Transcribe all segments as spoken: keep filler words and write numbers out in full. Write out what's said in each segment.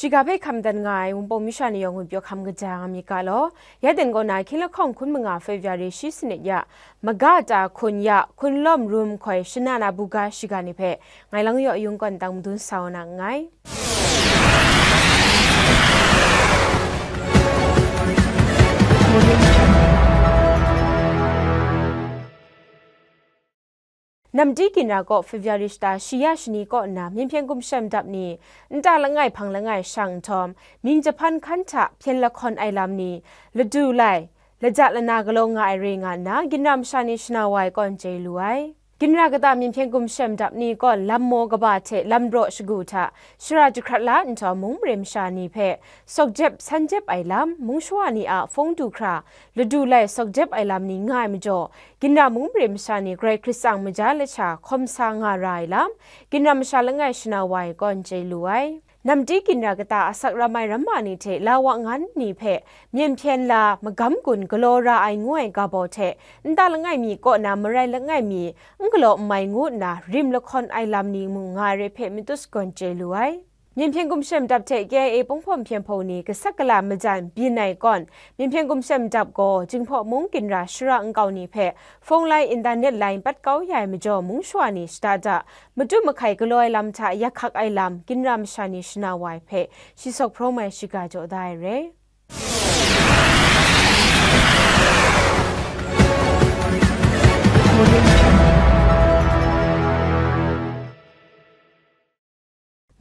Shiga hpe hkam dat nga ai Wunpawng masha ni yawng ngwi pyaw hkam kaja nga myit ga law. Ya den kaw na hkying lahkawng hkun manga February shi sanit ya, maga ta hkun ya, hkun lawm rum hkoi shana na buga shiga ni hpe ngai Lang Yaw Yung kaw tang madun sa wa na nngai. Namdi Ginra kaw February shata shi ya shani kaw nna Myen Hpyen Gumshem Dap ni nta langai hpang langai shang nhtawm, mying jahpan hkan hta hpyen lahkawn ai lam ni, ladu lai, laja lana galaw nga ai re nga nna, Ginra masha ni shana wa ai kaw n chye lu ai. Ginra kata Myen Hpyen Gumshem Dap ni gaw lam maw kaba hte lam raw shagu hta shara jahkrat la nhtawm, mung mare masha ni hpe sawk jep san jep ai lam, mung shawa ni a hpawng du hkra, ladu lai sawk jep ai lam ni nga ai majaw, Ginra mung mare masha ni Karai Hkrit tsang maja lasha hkawm sa nga ra ai lam, Ginra masha langai shana wa ai kaw n chye lu ai. Namdi Ginra kata asak ram ai ramma ni hte la wa ngan ni hpe myen hpyen la, magam gun galaw ra ai ngu ai ga baw hte, nta langai mi kaw na marai langai mi n galaw n mai ngu nna rim lahkawn ai lam ni mung nga ai re hpe matut sagawn chye lu ai. Myen Hpyen Gumshem Dap hte K I A Pawng Hpawm Hpyen Hpung ni kasak kala majan byin ai kawn, Myen Hpyen Gumshem Dap gaw Jinghpaw mung Ginra shara nkau ni hpe hpawng lai, internet lai n pat kau ya ai majaw, mung shawa ni shada da, matu mahkai galaw ai lam hta yak hkak ai lam, Ginra masha ni shana wa ai hpe shi sawk hprawng ai shiga jaw da ai re.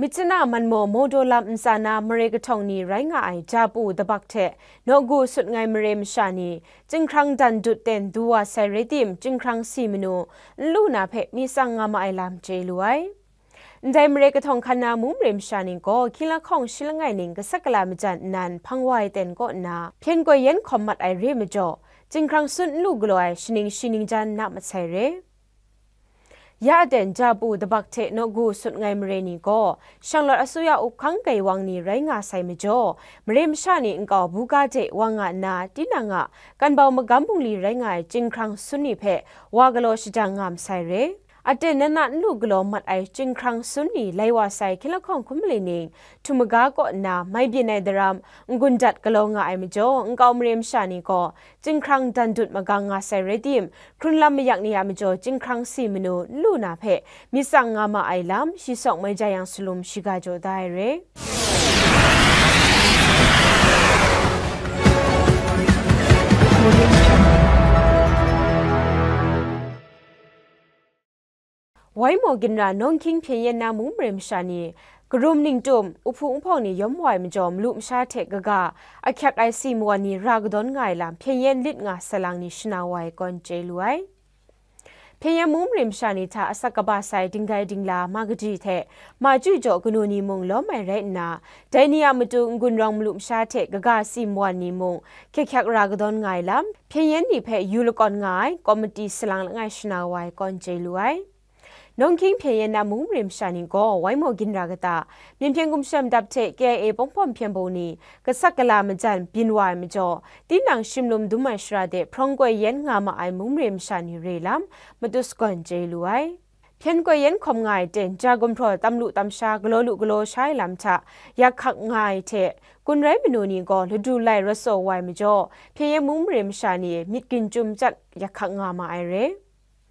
Myitkyina Manmaw Mawdaw lam ntsa na mare kahtawng ni rai nga ai Japu Dabak hte Nawku Sutngai mare masha ni, chyinghkrang dan dut ten du wa sai rai tim, chyinghkrang si manu n lu na hpe mi tsang nga ma ai lam chye lu ai. Ndai mare kahtawng hkan na mung mare masha ni gaw, hkying lahkawng shi langai ning kasak kala majan nnan hpang wa ai ten kaw nna, hpyen koi yen hkawm mat ai re majaw, chyinghkrang sun n lu galaw ai shaning shi ningjan na masai re. Ya aten Japu Dabak hte Nawku Sutngai mare ni gaw, Shanglawt Asuya Up Hkang Gaiwang ni rai nga sai majaw, mare masha ni nkau buga de wa nga nna, tinang a kanbau magam bungli rai nga ai chyinghkrang sun ni hpe wa galaw shajang nga masai re. Aten nana n lu galaw mat ai chyinghkrang sun ni lai wa sai hkying lahkawng hkun mali ning, htum maga kaw nna mai byin ai daram n-gun dat galaw nga ai majaw, nkau mare masha ni gaw chyinghkrang dan dut magang nga sai rai tim, hkrun lam mayak ni a majaw chyinghkrang si manu n lu na hpe mi tsang nga ma ai lam, shi sawk mai ja yang salum shiga jaw da ai re. Waimaw Ginra Nawng Hkying Hpyen Yen na mung mare masha ni, karum ningtum, uhpu uhpawng ni yawm wa ai majaw, malu masha hte kaga, ahkyak ai si mawan ni ra kadawn nga ai lam, Hpyen Yen lit nga salang ni shana wa ai kaw n chye lu ai. Hpyen Yen mung mare masha ni hta asak kaba sai dinggai dingla, ma kaji hte ma chyu jaw kanu ni mung lawm ai rai nna, dai ni a matu n-gun rawng malu masha hte kaga si mawan ni mung hkyak hkyak ra kadawn nga ai lam, Hpyen Yen ni hpe yu lakawn nga ai komiti salang langai shana wa ai kaw n chye lu ai. Nawng Hkying Hpyen Yen na mung mare masha ni gaw, Waimaw Ginra kata, Myen Hpyen Gumshem Dap hte K I A Pawng Hpawm Hpyen Hpung ni kasak kala majan byin wa ai majaw, tinang shimlum dum ai shara de hprawng koi yen nga ma ai mung mare masha ni re lam, matut sagawn chye lu ai. Hpyen koi yen hkawm nga ai ten, ja gumhpraw tam lu tam sha, galaw lu galaw sha ai lam hta yak hkak nga ai hte, kun rai manu ni gaw ladu lai rawt tsaw wa ai majaw, Hpyen Yen mung mare masha ni myit ginjum chyat yak hkak nga ma ai re.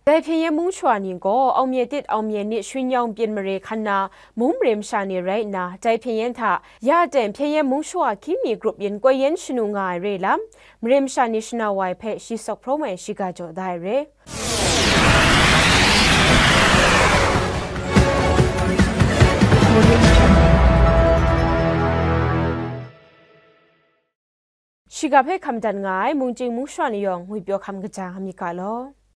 Dai Hpyen Yen mung shawa ni gaw, Aung Mye tit, Aung Mye nit, Shun Yawng pyin mare hkan na mung mare masha ni rai nna, dai Hpyen Yen hta ya ten Hpyen Yen mung shawa hkying mi grup yin koi yen shanu nga ai re lam, mare masha ni shana wa ai hpe shi sawk hprawng ai shiga jaw da ai re. Shiga hpe hkam dat nga ai mungchying mungsha ni yawng ngwipyaw hkam kaja nga myit ga law.